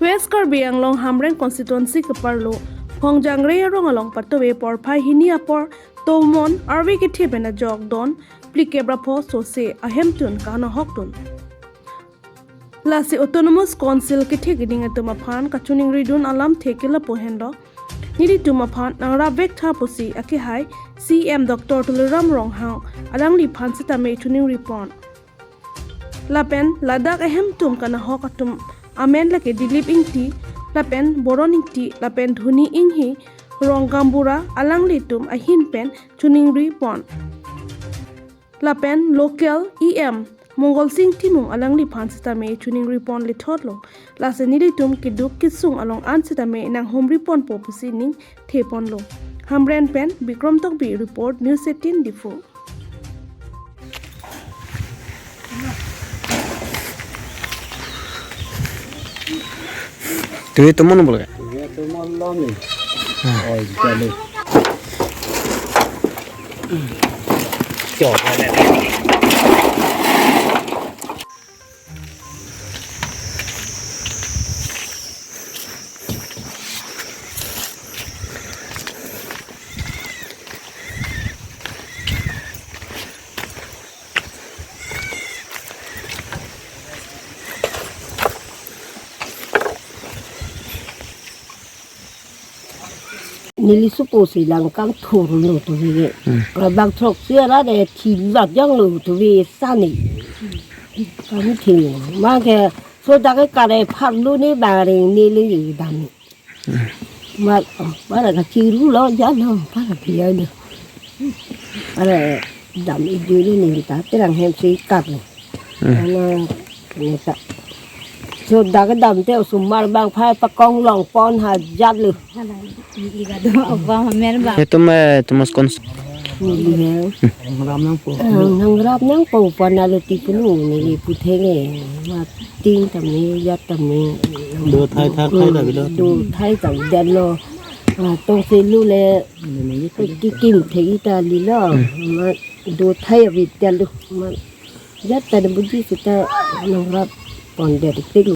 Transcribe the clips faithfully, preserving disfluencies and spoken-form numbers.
West Karbi Anglong Hamren constituency keparlo Phongjangre arong along patuve porphai hini apor tomon arve kethe pen ajok don phlikep ra pho sose ahemtun kanahokdun. Lasi Autonomous Council kethe keding atum aphan kachiningridun alamthe ke lapu henlo. Nelitum aphan nangrap vektha pusi akehai C M Doctor Tuliram Ronghang alangliphan sitame chiningri pon. Lapen ladak ahemtun kanahok atum amen lake Dilip Ingti, lapen Boron Ingti, lapen Dhoni Inghi, Rong Gaonbura alanglitum ahin pen chiningri pon. Lapen local E M Mongol Sing Timung alangliphan sitame chiningri pon lethotlo. Lasi nelitum keduk kesung along an sitame nanghumri ponpo pusi ningthe ponlo. Hamren pen Bikram Tokbi report, News eighteen Diphu. Tui tomon boleh? Tui tomon lo ni. Oi, jale. Neli supo si lang kangthur lo tuve. Hmm. Bang throk si ara de thi lat jang lo tuve sani. Kami thilo. Mage so dak ke kare pharlo ni bang ring neli dam. Hmm. Ma, para kachiru lo ja lo, para kiya lo. Para dam ijuri ni ta terang hem si kap lo. Hmm. Ana, neta. So dak dam te osomar bang phai pakong long pon ha jat lo. Hala, i, i gado, apa mamer ba. Itum, eh, Thomas Kons. Neli he. Hmm. Nangrap nangpo. Eh, nangrap nangpo pon alo ti punu neli putheng e. Mating tame, jat tame. Do thai thak thai ta bilo. Do thai ta dan lo. Ah, tong selu le. Kikim thek ita lilo. Hmm. Ma do thai avi dan lo. Ma jat ta buji sita nangrap pon dia tik lo.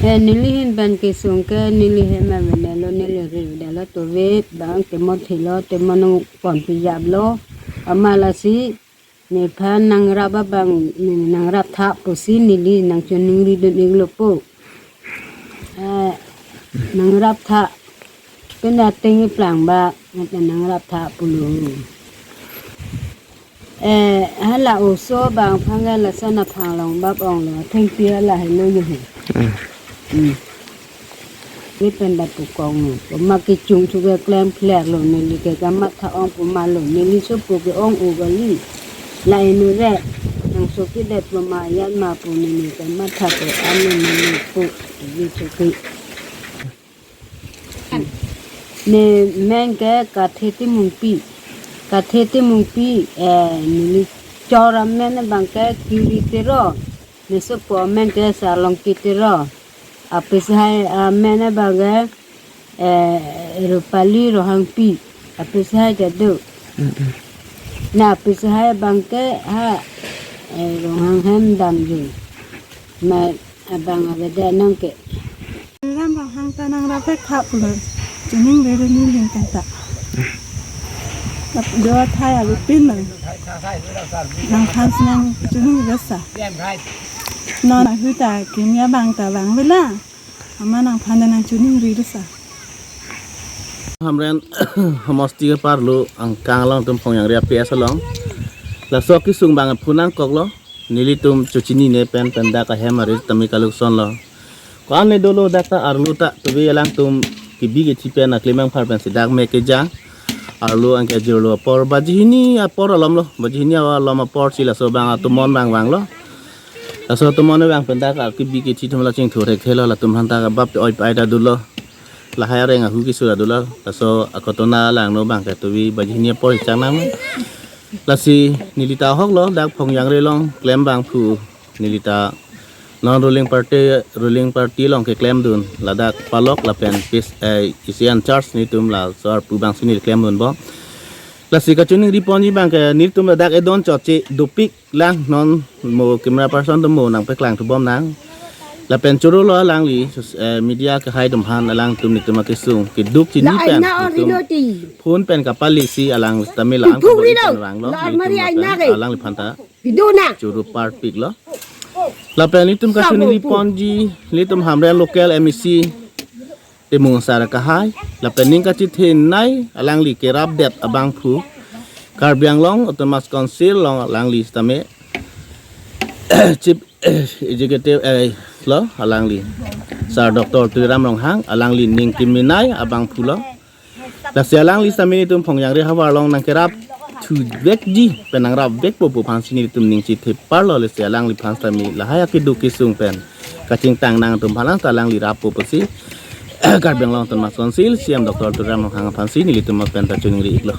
Eh, neli ahin pen kesung ke neli hem avedetlo, neli ri avedetlo, tuve bang temon thilo, temon nung pon pijaplo, amat lasi nephan nangrap abang, ne nangrap tha pusi neli nangchiningridun iklo po. Eh, nangrap tha, pen ateng iplang ba, neta nangrap tha pulo. Eh, hala oso bang aphan ke lason aphan long bap onglo, thengpi hala helo yo he. Hmm. Hmm. Ni pen da pu kong no. Puma kechung thu ke klem phlek lo, neli ke kamatha ong puma lo, neli supo ke ong-o kali. La inu re, nangso kedet puma yan ma pu neli kamatha ke anu neli pu, neli suki. Ne men ke Kathe Timungpi. Kathe Timungpi, eh, neli chor amen bang ke Kiri Tero. Ne supo amen ke Salongki Tero. Apisai amen bang ke, eh, Rupali Ronghangpi. Apisai jadu. Mm-mm. Na apisai bang ke ha, eh, Ronghang hem damji. Ma abang avedet nang ke. Ram Ronghang ta nangrap vek tha pulo. Chiningri ri neli ahin pen ta. Lap do thai avi pin lo. Nangphan si nangchiningri sa. Non ahu ta kimya bang ta bang vela. Amat nangphan ta nangchiningri sa. Hamren homosti keparlo angkang along atum Phongjangre P S along. Laso kesung bang aphu nangkoklo. Nelitum chochinine pen pen dak ahem arit tame kaluk sonlo. Ko-an le dolo dak ta arlo ta tuve alangtum kebi kethi pen aklem angphar pensi dak me kejang. Arlo angke jirlo apor baji hini apor alom lo. Baji hini alom apor si laso bang atomon bang vanglo. Laso atomon bang pen dak kebi kethi atum la chingthur hek helo, latum aphan ta kabap oi pai ta dolo. Lahai areng ahu kesur ta dolo. Laso akotona langno bang ke tuve baji hini apor chang nang. Lasi neli ta ahoklo dak Phongjangre along klem bangphu, neli ta non ruling party, ruling party along keklemdun ladak palok lapen pis, eh, isi an charge netum laso arpu bang si neli klemdunbom. Lasi kachiningri ponji bang ke netum ladak edon chotche dopik lang, non mo camera person atum mo nangpaklang thubom nang. Lapen choro lo alangli, sus-, eh, media kehai atum aphan alangtum nelitum akesung keduk chini pen nelitum phone pen kapalisi alang tame lang kabor pen rang lo, nelitum lapen alangliphan ta choro parpik lo. Lapen nelitum kachiningri ponji, nelitum Hamren local M A C Timung Sar akehai, lapen ning kachethenei alangli kerapdet abangphu, Karbi Anglong Autonomous Council along alangli sitame Chief Executive, eh, lo alangli, Sir Doctor Tuliram Ronghang, alangli ning kemenei abangphu lo. Lasi alangli sitame nelitum Phongjangre havar along nangkerap thuvekji pen nangrapvekpo pu aphansi nelitum ning chethe parlo, lasi alangliphan sitame lahai akeduk kesung pen kachingthang nangtum aphan ta alangli rappo pusi Karbi Anglong Autonomous Council C E M Doctor Tuliram Ronghang aphansi nelitum pen ta chiningri iklo.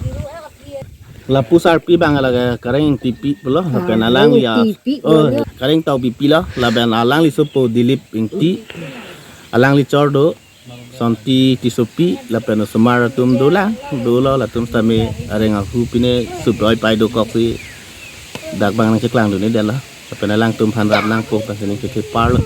Lapu sarpi abang laga Kareng Ingtipi pulo, lapen alangli a, Ingtipi oh, pulo. Kareng Taupipi lo, lapen alangli sopo Dilip Ingti, alangli chor do Sonti Tissopi, lapen osomar atum dolang, dolo, latum sitame areng ahu pine sup doi pai dokoksi dak abang nangcheklangdun-edetlo, lapen alangtum aphan rap nangpo pensi ning chethe parlo.